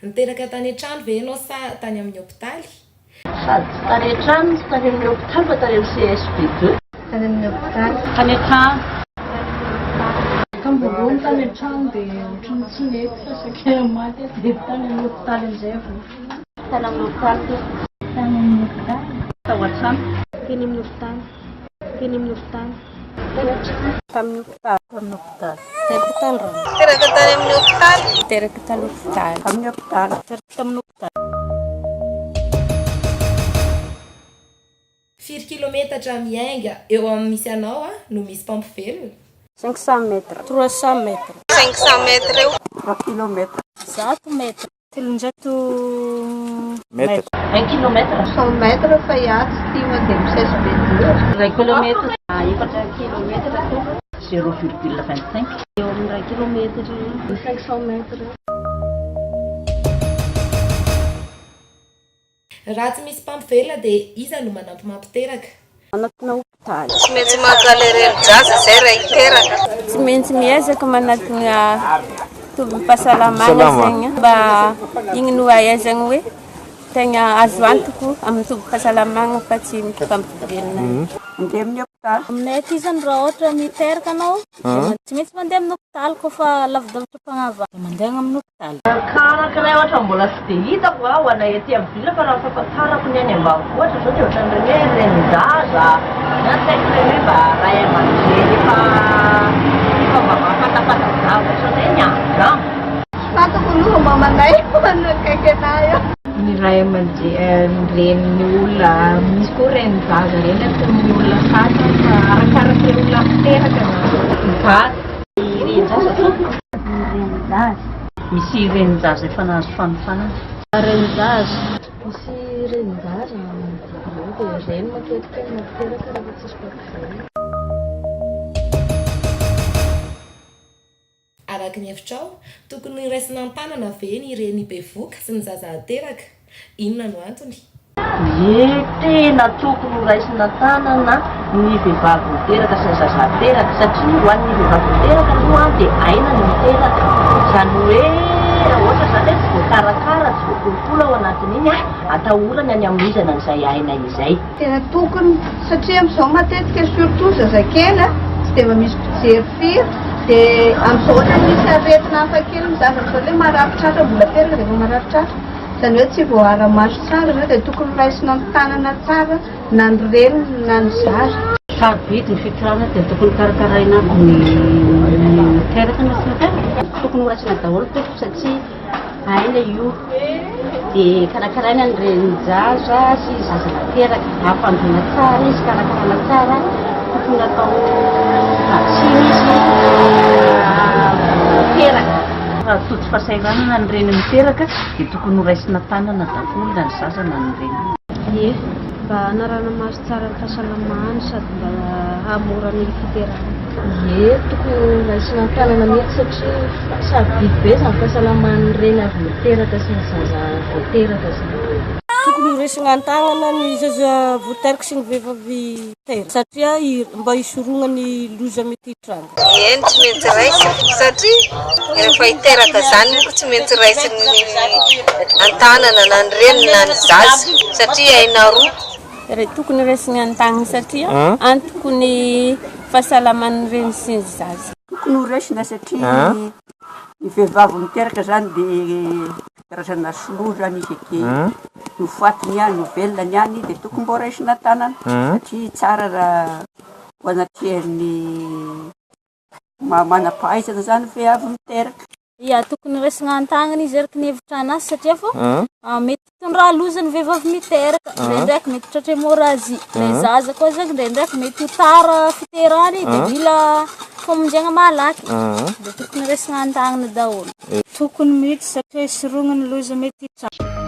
Niteraka tany an-trano ve ianao sa tany amin'ny hopitaly? Sady tsy tany an-trano no tsy tany amin'ny hopitaly fa tany amin'ny CSB deux. Tany amin'ny hopitaly. Tany an-trano. Tamin'ny voalohany tany an-trano dia ohatran'ny tsy nety fa saika maty aho dia tany amin'ny hopitaly amin'izay avy eo. Tany amin'ny hopitaly teo. Tany amin'ny hopitaly. Tao an-trano. Teny amin'ny hopitaly. Teny amin'ny hopitaly. Tany an-trano. Tamin'ny hopitaly. Tamin'ny hopitaly. Teraka tany Roma. Teraka tany amin'ny hopitaly. Teraka tany hopitaly. Tamin'ny hopitaly. Teraka tamin'ny hopitaly. Firy kilometatra miainga eo amin'ny misy anao no misy mpampivelona? 500 mètres. 300 mètres. 500 mètres eo. 3 kilomètres. 100 mètres. 300 mètres. Un kilomètre. 100 mètres fa iah tsy tia mandeha misesy be loatra. Iray kilomètre. Efatra kilomètre tompoko. Zéro virgule vingt cinq. Eo amin'ny iray kilometatra eo. 500 mètres eo. Raha tsy misy mpampivelona dia iza no manampy mampiteraka? Manatona hopitaly. Tsy maintsy maka ilay renin-jaza izay raha hiteraka. Tsy maintsy miezaka manatona tobim-pahasalamana zegny mba igny no ahaizagna hoe tegna azo antoko amin'ny tobim-pahasalamana fa tsy mpampivelona. Mandeha amin'ny hopitaly. Aminay aty zany raha ohatra miteraka anao tsy maintsy mandeha amin'ny hopitaly koa fa lavidavitra mpagnava. Mandeha amin'ny hopitaly. Arakaraka ilay ohatra mbola tsy dia hitako ho anay aty amin'ny ville fa raha ny fahafantarako ny any ambanivohitra izao dia ohatran'ireny hoe renin-jaza na tsy haiko ireny hoe mba ray aman-dreny efa efa mba mahafantapanta-javatra ireny angamba. Tsy fantako aloha mamanay manakaiky anah eo. Ny ray aman-dreny ny renin'ny olona misy koa renin-jaza ireny ataon'ny olona sasany fa arakaraka ilay olona miteraka izany. Mivady. Ny renin-jaza tompoko. Ny renin-jaza. Misy renin-jaza efa nahazo fanofanana. Renin-jaza. Misy renin-jaza manodidina eo dia ireny matetika no mampiteraka rehefa tsisy mpampivelona. Araka ny hevitrao, tokony raisina an-tanana ve ny reny bevohoka sy ny zaza ateraka? Inona no antony? Ie, tena tokony ho raisina an-tanana ny vehivavy miteraka sy ny zaza ateraka satria ho an'ny vehivavy miteraka aloha dia aina ny miteraka, izany hoe raha ohatra izany hoe tsy voakarakara, tsy voakolokolo ao anatin'iny, atahorana ny hamoizana an'izay aina izay. Tena tokony satria amin'izao matetika surtout zazakely a, tsy dia mba misy mpijery firy dia amin'izao ohatran'ny misy aretina hafa kely ny zaza amin'izao ilay marary tratra mbola teraka dia efa marary tratra, izany hoe tsy voaara-maso tsara izany dia tokony raisina an-tanana tsara na ny reniny na ny zaza. Sarobidy ny fitondrana dia tokony karakaraina aby ny miteraka na tsy miteraka. Tokony ho raisina daholo tompoko satria Aina io dia karakaraina ny renin-jaza sy zaza nateraka, ampandroina tsara izy, karakarana tsara, tokony atao vaksiny izy vao teraka. Raha tojo fahasahiranana ny reny miteraka dia tokony ho raisina tanana daholo na ny zaza na ny reniny. Ie, mba hanarahana maso tsara ny fahasalamany sady mba hahamora ny fiterahana. Ie, tokony ho raisina an-tanana mihitsy satria sarobidy be izany fahasalaman'ny reny avy niteraka sy ny zaza vao teraka izany. Tokony ho raisina an-tanana ny zaza vao teraka sy ny vehivavy teraka satria mba hisorohana ny loza mety hitranga. Eny tsy maintsy raisina satria rehefa hiteraka zany moa tsy maintsy raisiny an-tanana na ny reniny na ny zaza satria aina roa. Tokony raisina an-tanana satria antoko ny fahasalaman'ny reny sy ny zaza. Tokony ho raisina satria ny vehivavy miteraka zany dia karazana sinoa zany izy aty, no faty ny any, no velona ny any dia tokony mbô raisina an-tanana satria tsara raha ho anatrehan'ny maha manam-pahaizana zany vehivavy miteraka. Ya, tokony raisina an-tagnana izy araka ny hevitra anazy satria fô mety hitondra loza ny vehivavy miteraka, ndraindraiky mety tratra hémorragie, le zaza koa zegny ndraindraiky mety ho tara fiterahany de mila famonjena malaky, de tokony raisina an-tagnana daholo. Tokony mihitsy satria hisorohana ny loza mety hitranga.